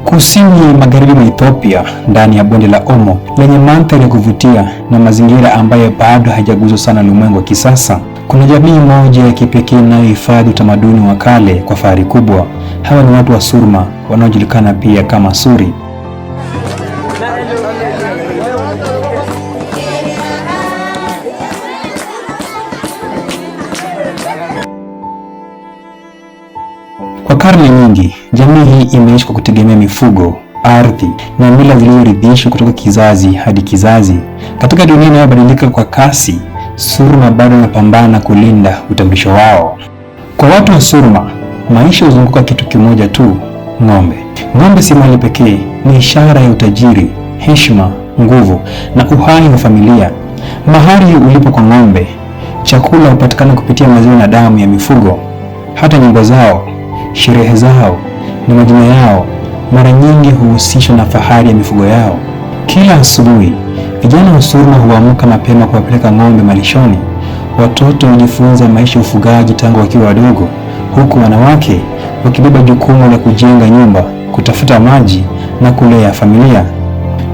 Kusini magharibi mwa Ethiopia, ndani ya bonde la Omo lenye mandhari ya kuvutia na mazingira ambayo bado hajaguswa sana ulimwengu wa kisasa, kuna jamii moja ya kipekee inayohifadhi utamaduni wa kale kwa fahari kubwa. Hawa ni watu wa Surma wanaojulikana pia kama Suri. Kwa karne nyingi, jamii hii imeishi kwa kutegemea mifugo, ardhi na mila zilizoridhishwa kutoka kizazi hadi kizazi. Katika dunia inayobadilika kwa kasi, Surma bado wanapambana kulinda utambulisho wao. Kwa watu wa Surma, maisha huzunguka kitu kimoja tu, ng'ombe. Ng'ombe si mali pekee, ni ishara ya utajiri, heshima, nguvu na uhai wa familia. Mahari ulipo kwa ng'ombe, chakula hupatikana kupitia maziwa na damu ya mifugo. Hata nyimbo zao, sherehe zao na majina yao mara nyingi huhusishwa na fahari ya mifugo yao. Kila asubuhi, vijana wa Surma huamka mapema kuwapeleka ng'ombe malishoni. Watoto hujifunza maisha ya ufugaji tangu wakiwa wadogo, huku wanawake wakibeba jukumu la kujenga nyumba, kutafuta maji na kulea familia.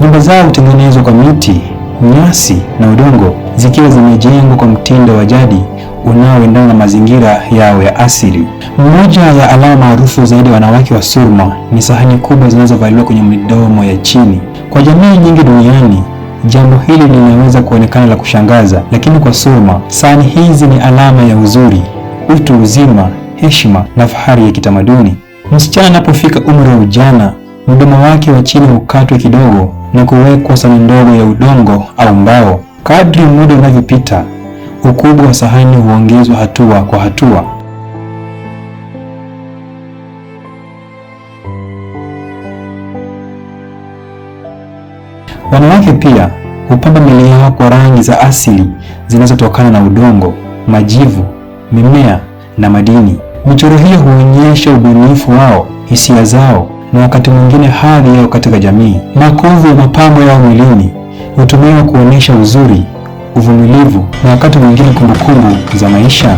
Nyumba zao hutengenezwa kwa miti, nyasi na udongo, zikiwa zimejengwa kwa mtindo wa jadi unaoendana na mazingira yao ya asili. Moja ya alama maarufu zaidi ya wanawake wa Surma ni sahani kubwa zinazovaliwa kwenye midomo ya chini. Kwa jamii nyingi duniani, jambo hili linaweza kuonekana la kushangaza, lakini kwa Surma, sahani hizi ni alama ya uzuri, utu uzima, heshima na fahari ya kitamaduni. Msichana anapofika umri wa ujana, mdomo wake wa chini hukatwa kidogo na kuwekwa sahani ndogo ya udongo au mbao. Kadri muda unavyopita, ukubwa wa sahani huongezwa hatua kwa hatua. Wanawake pia hupamba miili yao kwa rangi za asili zinazotokana na udongo, majivu, mimea na madini. Michoro hiyo huonyesha ubunifu wao, hisia zao na wakati mwingine hadhi yao katika jamii. Makovu ya mapambo yao mwilini hutumiwa kuonyesha uzuri, uvumilivu na wakati mwingine kumbukumbu za maisha.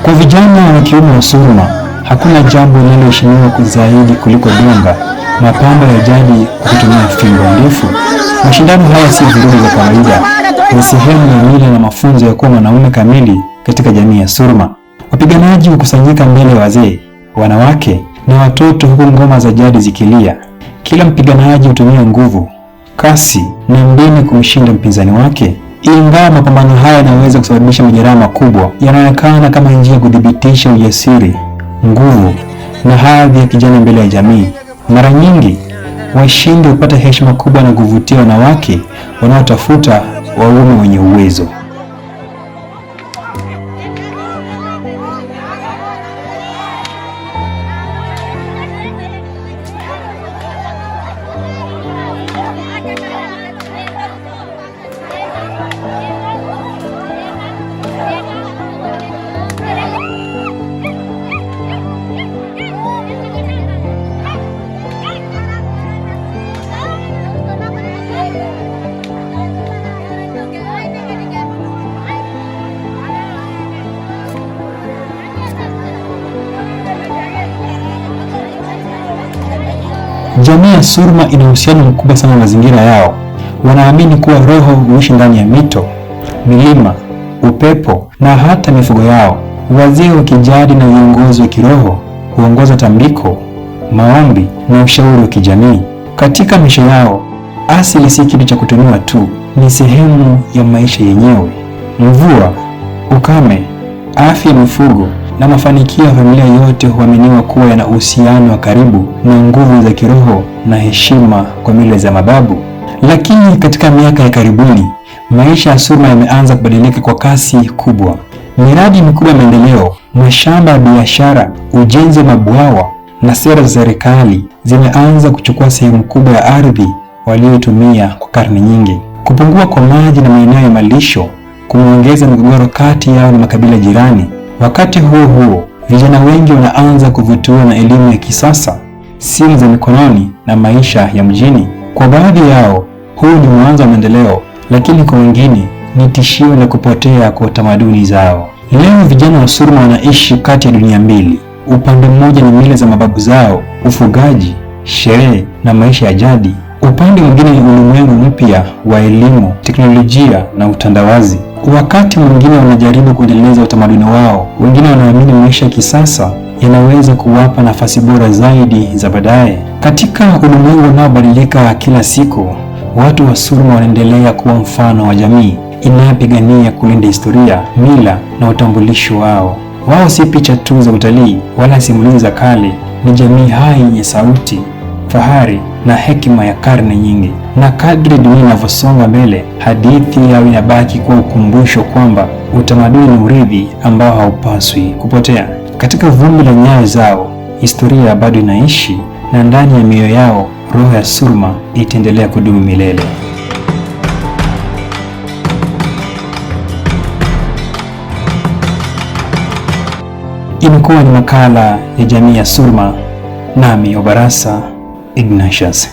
Kwa vijana wa kiume wa Surma, hakuna jambo linaloheshimiwa zaidi kuliko donga, mapambo ya jadi kwa kutumia fimbo ndefu. Mashindano haya si vurugu za kawaida, ni sehemu ya mila na mafunzo ya kuwa mwanaume kamili katika jamii ya Surma. Wapiganaji hukusanyika mbele ya wazee, wanawake na watoto, huku ngoma za jadi zikilia. Kila mpiganaji hutumia nguvu, kasi na mbinu kumshinda mpinzani wake. Ingawa mapambano haya yanaweza kusababisha majeraha makubwa, yanaonekana kama njia ya kuthibitisha ujasiri, nguvu na hadhi ya kijana mbele ya jamii. Mara nyingi washindi hupata heshima kubwa na kuvutia wanawake wanaotafuta waume wenye uwezo. Jamii ya Surma ina uhusiano mkubwa sana na mazingira yao. Wanaamini kuwa roho huishi ndani ya mito, milima, upepo na hata mifugo yao. Wazee wa kijadi na viongozi wa kiroho huongoza tambiko, maombi na ushauri wa kijamii. Katika maisha yao, asili si kitu cha kutumiwa tu, ni sehemu ya maisha yenyewe. Mvua, ukame, afya ya mifugo na mafanikio ya familia yote huaminiwa kuwa yana uhusiano wa karibu na nguvu za kiroho na heshima kwa mila za mababu. Lakini katika miaka ya karibuni, maisha ya Surma yameanza kubadilika kwa kasi kubwa. Miradi mikubwa ya maendeleo, mashamba ya biashara, ujenzi wa mabwawa na sera za serikali zimeanza kuchukua sehemu kubwa ya ardhi walioitumia kwa karne nyingi. Kupungua kwa maji na maeneo ya malisho kumeongeza migogoro kati yao na makabila jirani. Wakati huo huo, vijana wengi wanaanza kuvutiwa na elimu ya kisasa, simu za mikononi na maisha ya mjini. Kwa baadhi yao, huu ni mwanzo wa maendeleo, lakini kwa wengine ni tishio la kupotea kwa tamaduni zao. Leo vijana wa Surma wanaishi kati ya dunia mbili. Upande mmoja ni mila za mababu zao, ufugaji, sherehe na maisha ya jadi. Upande mwingine ni ulimwengu mpya wa elimu, teknolojia na utandawazi. Wakati mwingine wanajaribu kuendeleza utamaduni wao, wengine wanaamini maisha ya kisasa yanaweza kuwapa nafasi bora zaidi za baadaye. Katika ulimwengu unaobadilika kila siku, watu wa Surma wanaendelea kuwa mfano wa jamii inayopigania kulinda historia, mila na utambulisho wao. Wao si picha tu za utalii wala simulizi za kale, ni jamii hai yenye sauti, fahari na hekima ya karne nyingi. Na kadri dunia inavyosonga mbele, hadithi yao inabaki kuwa ukumbusho kwamba utamaduni ni urithi ambao haupaswi kupotea. Katika vumbi la nyayo zao, historia bado inaishi, na ndani ya mioyo yao roho ya Surma itaendelea kudumu milele. Imekuwa ni makala ya jamii ya Surma, nami Obarasa Ignatius.